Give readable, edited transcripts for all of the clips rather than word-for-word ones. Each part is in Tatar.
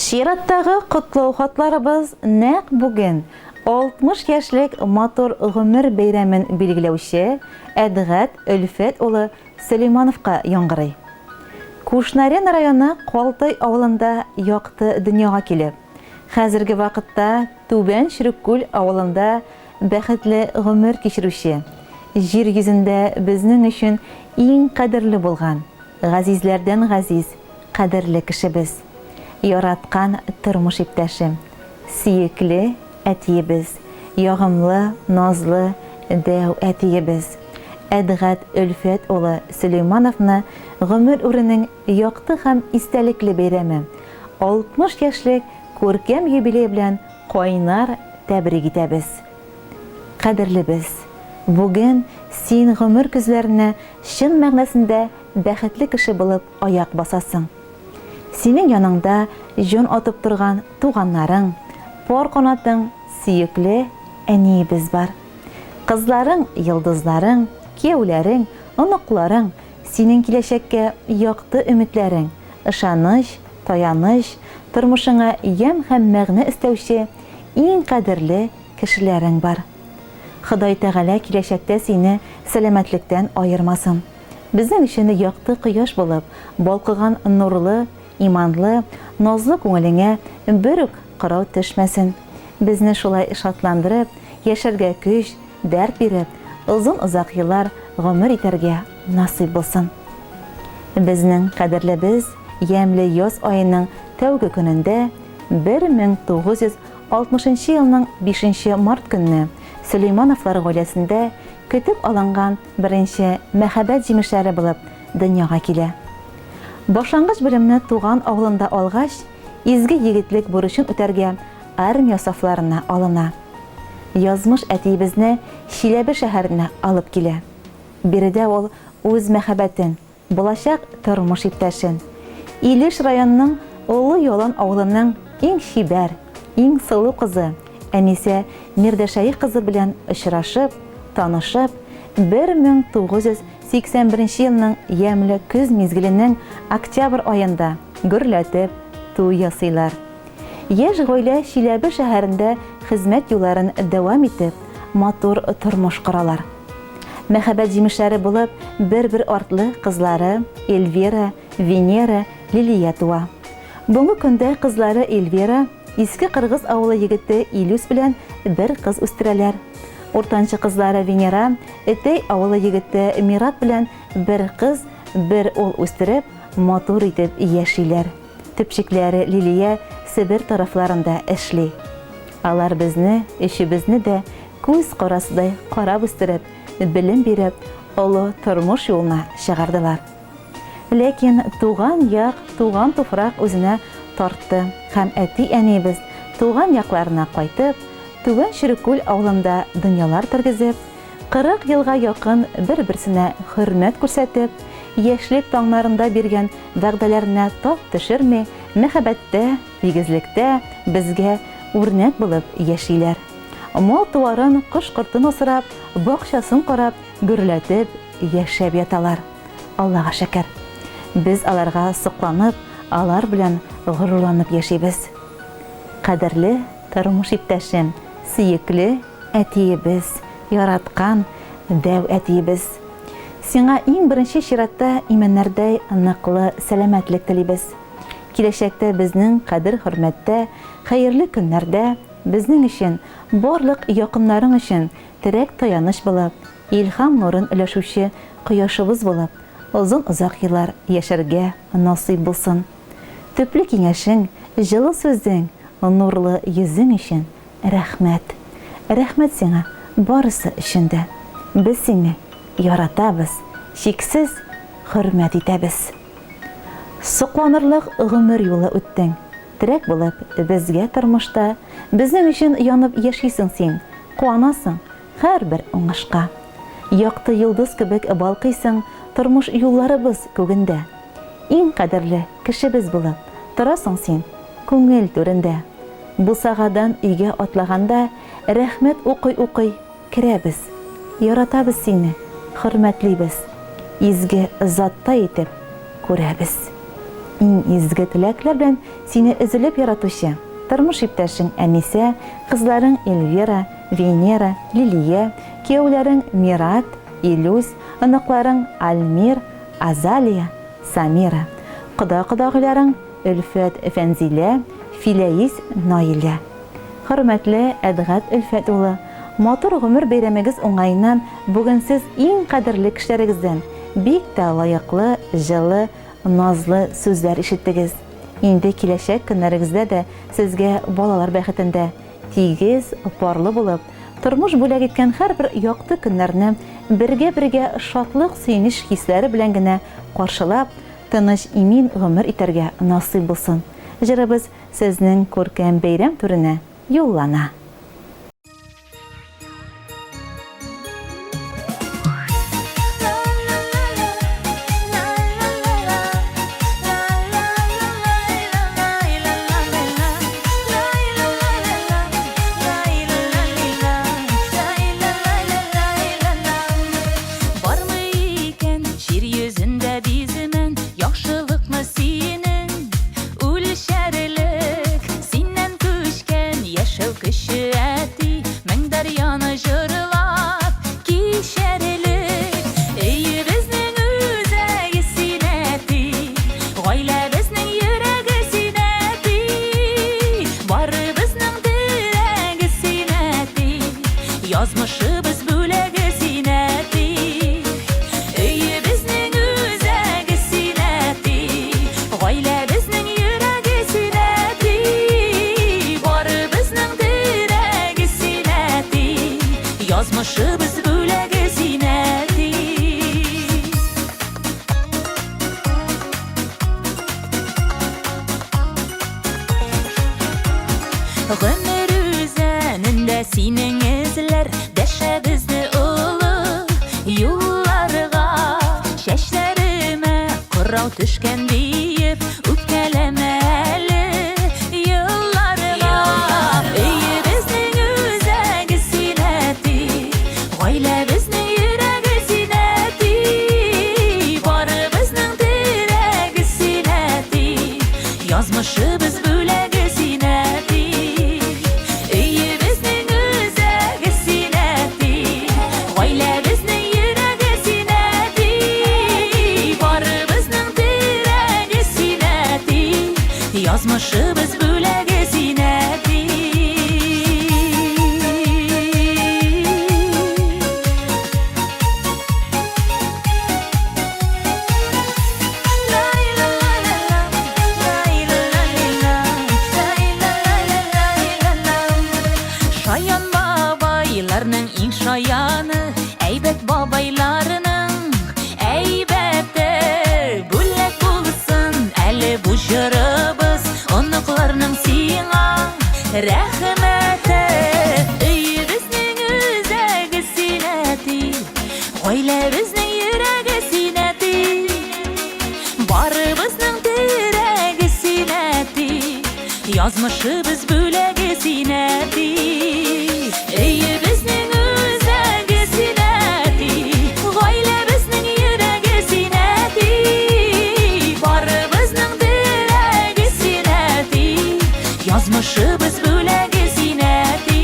Чираттагы котлау хатларыбыз нәкъ бүген 60 яшьлек матур гомер бәйрәмен билгеләүче Әдгать Өлфәт улы Сөләймановка яңгырый. Кушнарен районы Калтай авылында якты дөньяга килеп, хәзерге вакытта Түбән Чөреккүл авылында бәхетле гомер кичерүче, җир йөзендә безнең өчен иң кадерле булган, газизләрдән газиз, кадерле кешебез, яраткан тормыш иптәшем, сөекле әтиебез, ягымлы, назлы дәү әтиебез, Әдгать Өлфәт улы Сөләймановны гомер үренең якты һәм истәлекле бәйрәме, 60 яшьлек күркәм юбилее белән кайнар тәбрик итәбез. Кадерлебез! Бүген син гомер көзләренә чын мәгънәсендә бәхетле кеше булып аяк басасың. Синең яныңда җан атып торган туганнарың, пар канатың, сөекле әниебез бар. Кызларың, йолдызларың, кияүләрең, оныкларың, синең киләчәккә якты өметләрең, ышаныч, таяныч, тормышыңа ямь һәм мәгънә өстәүче иң кадерле кешеләрең бар. Ходай Тәгалә киләчәктә сине сәламәтлектән аермасын. Безнең өчен якты кояш булып балкыган нурлы, иманлы, назлы күңелеңә бер үк кырау төшмәсен. Безне шулай шатландырып, яшәргә көч, дәрт биреп, озын-озак еллар гомер итәргә насыйп булсын. Безнең кадерлебез ямьле яз аеның тәүге көнендә, 1960 нчы елның бишенче март көнне Сөләймановлар гаиләсендә көтеп алынган беренче мәхәббәт җимешләре булып дөньяга килә. Башлангыч белемне туган авылында алгач, изге егетлек бурычын үтәргә армия сафларына алына. Язмыш әтиебезне Чиләбе шәһәренә алып килә. Биредә ул үз мәхәббәтен, Булачак тормыш иптәшен, Илеш районының Олы Ялан авылының иң чибәр, иң сылу кызы Әнисә Мирдәшәех кызы белән очрашып, танышып, 1981 елның ямьле көз мизгеленең октябрь аенда гөрләтеп туй ясыйлар. Яшь гаилә Чиләбе шәһәрендә хезмәт юлларын дәвам итеп, матур тормыш коралар. Мәхәббәт җимешләре булып бер-бер артлы кызлары Эльвира, Венера, Лилия туа. Бүгенге көндә кызлары Эльвира Иске Кыргыз авылы егете Илүс белән бер кыз үстерәләр. Уртанчы кызлары Венера Этәй авылы егете Мират белән бер кыз, бер ул үстереп, матур итеп яшиләр. Төпчекләре Лилия Себер тарафларында эшли. Алар безне, өчебезне дә күз карасыдай карап үстереп, белем биреп, олы тормыш юлына чыгардылар. Ләкин туган як, туган туфрак үзенә тартты һәм әти-әниебез туган якларына кайтып, Түбән Чөреккүл авылында дөньялар тергезеп, 40 елга якын бер-берсенә хөрмәт күрсәтеп, яшьлек таңнарында биргән вәгъдәләренә тап төшерми, мәхәббәттә, тигезлектә безгә үрнәк булып яшиләр. Мал-туарын, кош-кортын асрап, бакчасын карап, гөрләтеп яшәп яталар. Аллага шөкер. Без аларга сокланып, алар белән горурланып яшибез. Кадерле тормыш иптәшем, сөекле әтиебез, яраткан дәү әтиебез. Сиңа иң беренче чиратта имәннәрдәй ныклы сәламәтлек телибез. Киләчәктә безнең кадер-хөрмәттә, хәерле көннәрдә Безнең өчен, барлык якыннарың өчен терәк-таяныч булып, илһам нурын өләшүче кояшыбыз булып, озын-озак еллар яшәргә насыйп булсын. Төпле киңәшең, җылы сүзең, нурлы йөзең өчен рәхмәт. Рәхмәт сиңа барысы өчен дә. Без сине яратабыз, чиксез хөрмәт итәбез. Сокланырлык гомер юлы үттең. Терәк булып, безгә тормышта, Безнең өчен янып яшисең син, Куанасың һәрбер уңышка. Якты йолдыз кебек балкыйсың Тормыш юлларыбыз күгендә. Иң кадерле кешебез булып, Торасың син күңел түрендә. Бусагадан өйгә атлаганда, Рәхмәт укый-укый керәбез. Яратабыз сине, хөрмәтлибез, Изге заттай итеп күрәбез. Иң изге теләкләр белән сине өзелеп яратучы тормыш иптәшең Әнисә, кызларың Эльвира, Венера, Лилия, кияүләрең Мират, Илүс, оныкларың Альмир, Азалия, Самира, кода-кодагыйларың Өлфәт, Фәнзилә, Филәис, Наилә. Хөрмәтле Әдгать Өлфәт улы, матур гомер бәйрәмегез уңаеннан бүген сез иң кадерле кешеләрегездән бик тә лаеклы, җылы, назлы сүзләр ишеттегез. Инде киләчәк көннәрегездә дә сезгә балалар бәхетендә, тигез, парлы булып, тормыш бүләк иткән һәрбер якты көннәрне бергә-бергә шатлык-сөенеч хисләре белән генә каршылап, тыныч-имин гомер итәргә насыйп булсын. Җырыбыз сезнең күркәм бәйрәм түренә юллана. Бармы икән җир йөзендә биземән Яхшылыкны синең үлчәрлек Синнән күчкән яшәү көче әти Мең дәрьяны җырлап кичәрлек Өебезнең үзәге син әти Гаиләбезнең йөрәге син әти Барыбызның терәге син әти Язмышыбыз бүләге син әти Өебезнең үзәге син әти Гаиләбезнең йөрәге син әти Барыбызның терәге син әти Язмышыбыз бүләге син әти Гомер үзәнендә синең эзләр Дәшә безне олы юлларга. Чәчләремә кырау төшкән диеп Үпкәләмә әле елларга. Өебезнең үзәге син, әти, Гаиләбезнең йөрәге син, әти, Барыбызның терәге син, әти, Язмышыбыз бүләге син, әти. Өебезнең үзәге син, әти. Гаиләбезнең йөрәге син, әти. Барыбызның терәге син, әти. Язмышыбыз бүләге син, әти. Шаян бабайларның иң шаяны, әйбәт бабайларның әйбәте. Бүләк булсын әле бу җырыбыз, оныкларның сиңа рәхмәте. Өебезнең үзәге син, әти, Гаиләбезнең йөрәге син, әти, Барыбызның терәге син, әти, Язмышыбыз бүләге син, әти. Өебезнең үзәге син, әти, Гаиләбезнең йөрәге син, әти, Барыбызның терәге син, әти, Язмышыбыз бүләге син, әти.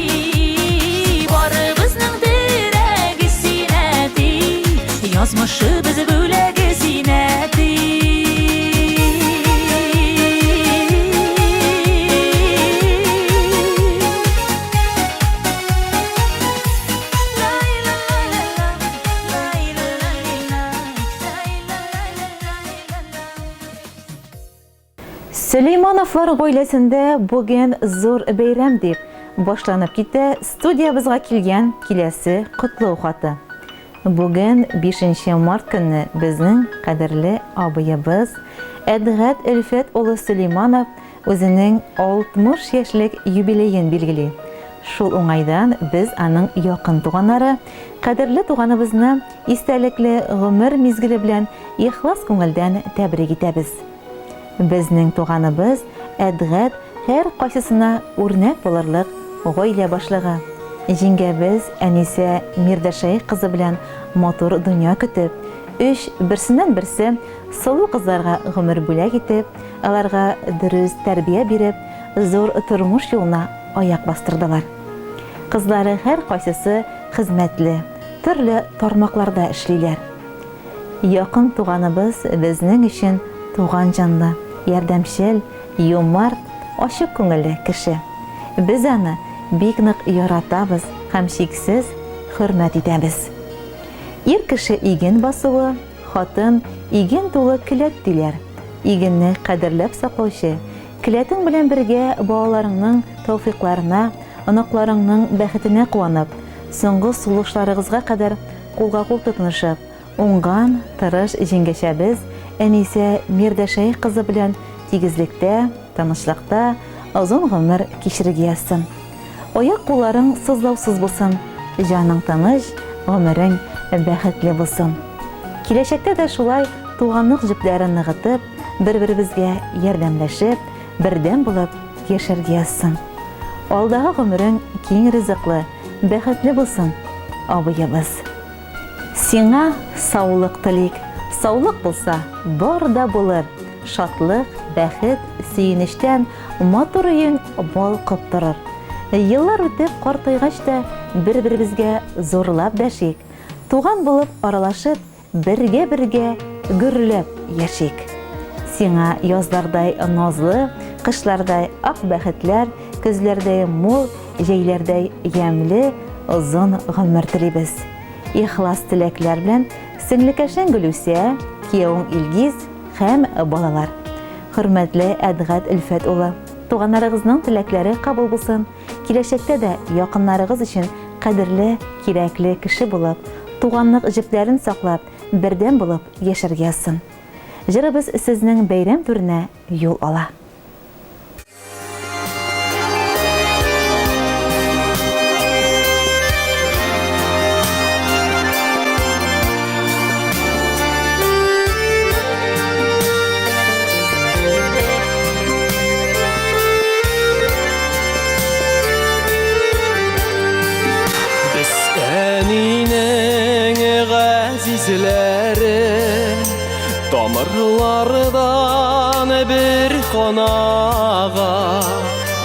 Барыбызның терәге син, әти. Язмышыбыз бүләге син, әти. Сөләймановлар гаиләсендә бүген зур бәйрәм дип башланып китә студиябезгә килгән киләсе котлау хаты. Бүген 5 март көнне безнең кадерле абыебыз Әдгать Өлфәт улы Сөләйманов үзенең 60 яшьлек юбилеен билгели. Шул уңайдан без аның якын туганнары, кадерле туганыбызны истәлекле гомер мизгеле белән ихлас күңелдән тәбрик итәбез. Безнең туганыбыз Әдгать һәркайсысына үрнәк булырлык гаилә башлыгы. Җиңгәбез Әнисә Мирдәшәех кызы белән матур дөнья көтеп, Өч берсеннән-берсе сылу кызларга гомер бүләк итеп, аларга дөрес тәрбия биреп, зур тормыш юлына аяк бастырдылар. Кызлары һәркайсысы хезмәтле, төрле тармакларда эшлиләр. Якын туганыбыз безнең өчен туган җанлы, ярдәмчел, юмарт, ачык күңелле кеше. Без аны бик нык яратабыз һәм чиксез хөрмәт итәбез. Ир кеше иген басуы, хатын иген тулы келәт диләр. Игенне кадерләп саклаучы, келәтең белән бергә балаларыңның тәүфыйкларына, оныкларыңның бәхетенә куанып, соңгы сулышларыгызга кадәр кулга-кул тотынышып, уңган, тырыш җиңгәчәбез Әнисә Мирдәшәех кызы белән тигезлектә, тынычлыкта озын гомер кичерергә язсын. Аяк-кулларың сызлаусыз булсын, җаның тыныч, гомерең бәхетле булсын. Киләчәктә дә шулай туганлык җепләрен ныгытып, бер-беребезгә ярдәмләшеп, бердәм булып яшәргә язсын. Алдагы гомерең киң ризыклы, бәхетле булсын, абыебыз. Сиңа саулык телик. Саулык булса, бар да булыр. Шатлык, бәхет, сөенечтән матур өең балкып торыр. Еллар үтеп, картайгач та бер-беребезгә зурлап дәшик. Туган булып аралашып, бергә-бергә гөрләп яшик. Сиңа язлардай назлы, кышлардай ак бәхетләр, көзләрдәй мул, җәйләрдәй ямьле озын гомер телибез. Ихлас теләкләр белән сеңлекәшең Гөлүсә, киявең Илгиз һәм балалар. Хөрмәтле Әдгать Өлфәт улы, туганнарыгызның теләкләре кабул булсын. Киләчәктә дә якыннарыгыз өчен кадерле, кирәкле кеше булып, туганлык җепләрен саклап, бердәм булып яшәргә язсын. Җырыбыз сезнең бәйрәм түренә юл ала. Без әнинең газизләре, Тамырлардан бер канага,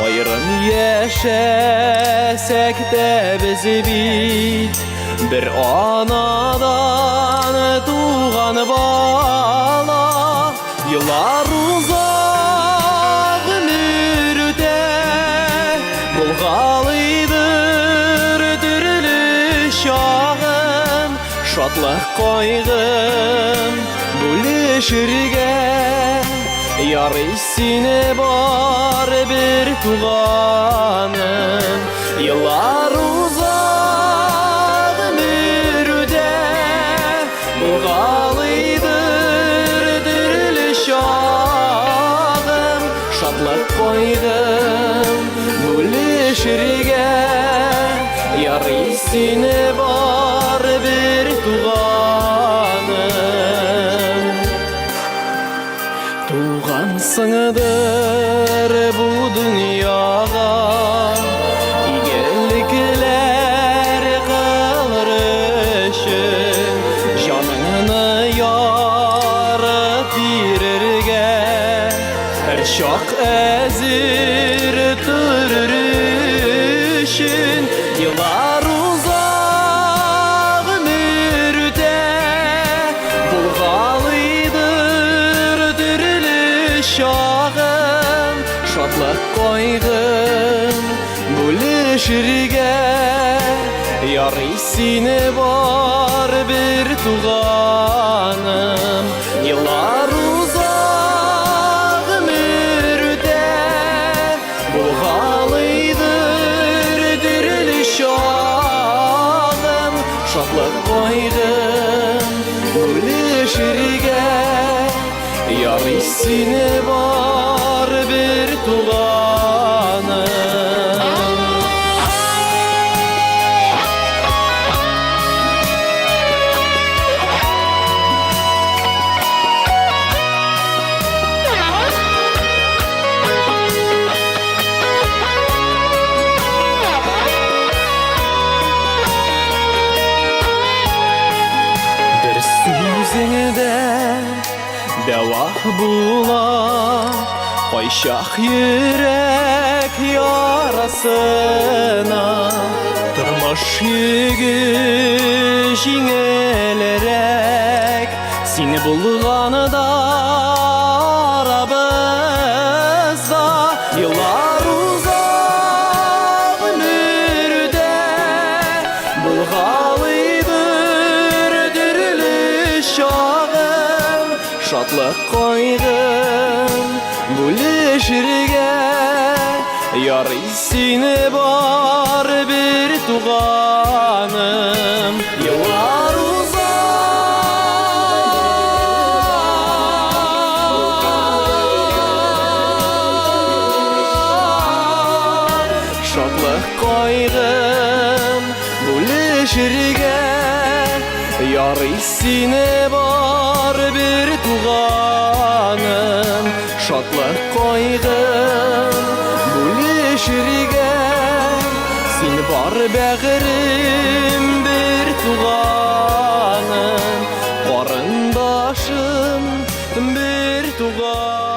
Аерым яшәсәк тә без бит Бер анадан туган бала. Еллар уза, гомер үтә, Булгалыйдыр төрле чагым, Шатлык кайгым бүлешергә. Ярый сине бар бер туганым. Еллар уза, гомер үтә, Булгалыйдыр төрле чагым, Шатлык кайгым бүлешергә. Ярый сине бар бер туганым. Тугансыңдыр бу дөньяга, Игелекләр кылыр өчен, Җаныңны ярып бирергә, Һәрчак әзер торыр өчен. Еллар уза, гомер үтә, Булгалыйдыр төрле чагым, Шатлык кайгым бүлешергә. Ярый сине бар бер туганым. Еллар уза, гомер үтә, Булгалыйдыр төрле чагым, Шатлык кайгым бүлешергә. Ярый сине бар бер туганым. Бер сүзең Дәва була кайчак йөрәк ярасына. Тормыш йөге җиңелрәк Сине булганда арабызда. Еллар уза гомердә, Булгалыйдыр төрле чагым. Шатлык кайгым бүлешергә Ярый сине бар бер туганым. Еллар уза. Шатлык кайгым бүлешергә Ярый сине бар бер туганым. Шатлык кайгым бүлешергә Син бар, бәгырем, бер туганым, Карындашым, бер туганым.